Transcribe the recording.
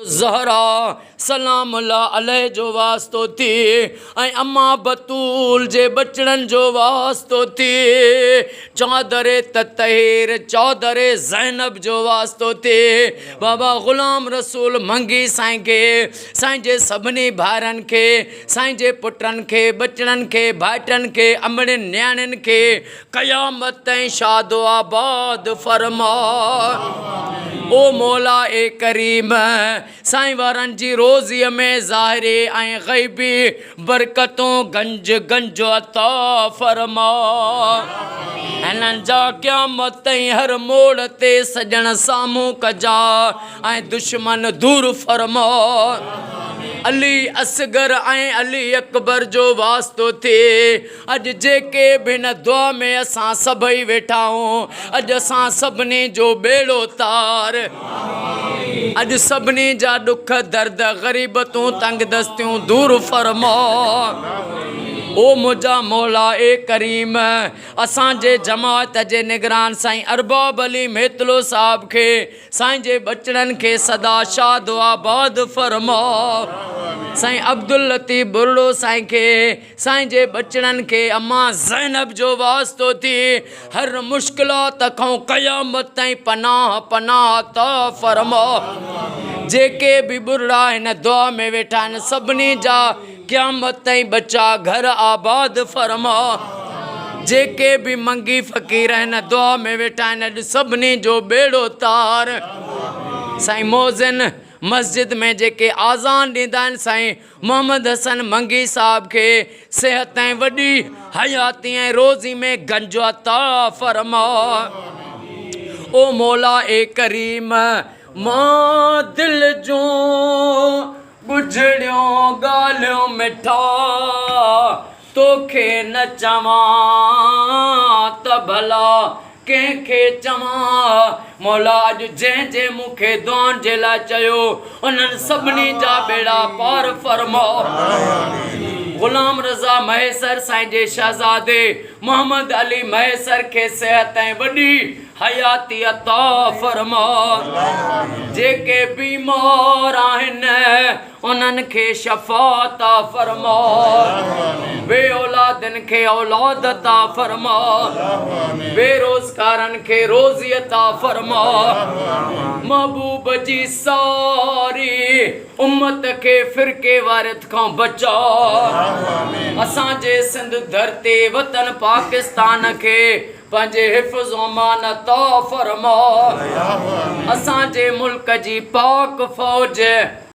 زهرا سلام الله عليه جو واسطو ٿي ۽ اما بتول جي ٻچڙن جو واسطو ٿي، چادر تطهير چادر زينب جو واسطو ٿي، بابا غلام رسول منگي سائين کي، سائين جي سڀني ڀائرن کي، سائين جي پٽن کي، ٻچڙن کي، ڀائٽن کي، امڙين نياڻين کي قيامت تائين شاد و آباد فرماء. او مولا اي ڪريم! سائين وارن جي روزيء ۾ ظاهري ۽ غيبي برڪتون گنج گنج عطا فرماء. هنن جا قيامت تائين هر موڙ تي سڄڻ سامهون ڪجاء ۽ دشمن دور فرماء. علي اصغر ۽ علي اڪبر جو واسطو ٿئي. اڄ جيڪي به هن دعا ۾ اسان سڀئي ويٺا آهيون، اڄ اسان سڀني جو ٻيڙو تار، اڄ سڀني جا ڏک درد، غريبتون، تنگدستيون دور فرماء. او منهنجا مولا اي ڪريم! اسان جي جماعت جي نگران سائين ارباب علي ميتلو صاحب کي سائين جي ٻچڙن کي سدا شاد و آباد فرماء. سائين عبداللطيف ٻرڙو سائين کي سائين جي ٻچڙن کي امان زينب جو واسطو ٿي هر مشڪلات کان قيامت تائين پناهه پناهه عطا فرماء. جيڪي به ٻرڙا هن دعا ۾ ويٺا آهن سڀني جا قيامت تائين ٻچا گهر آباد فرماء. جيڪي به منگي فقير هن دعا ۾ ويٺا آهن اڄ سڀني جو ٻيڙو تار. سائين موذن مسجد ۾ جيڪي آذان ڏيندا آهن سائين محمد حسن منگي صاحب کي صحت ۽ وڏي حياتي ۽ روزي ۾ گنج عطا فرماء. او مولا اي ڪريم مان دل جون ڳجهڙيون ڳالهيون مٺا توکي نه چوان ته ڀلا ڪنهن کي چوان. مولا اڄ جنهن جنهن مون کي دعائن جي لاء چيو انهن سڀني جا ٻيڙا پار فرماء. غلام رضا مهيسر سائين جي شهزادي محمد علي مهيسر کي صحت ۽ وڏي حياتي عطا فرماء. جيڪي بيمار آهن انهن کي شفا عطا فرماء. بي اولادن کي اولاد عطا فرماء. بي روزگارن کي روزي عطا فرماء. محبوب جي ساري امت کي فرقي واريت کان بچاء. اسان جي سنڌ ڌرتي وطن پاڪستان کي پنهنجي حفظ و امان عطا فرماء. اسان جي ملڪ جي پاڪ فوج.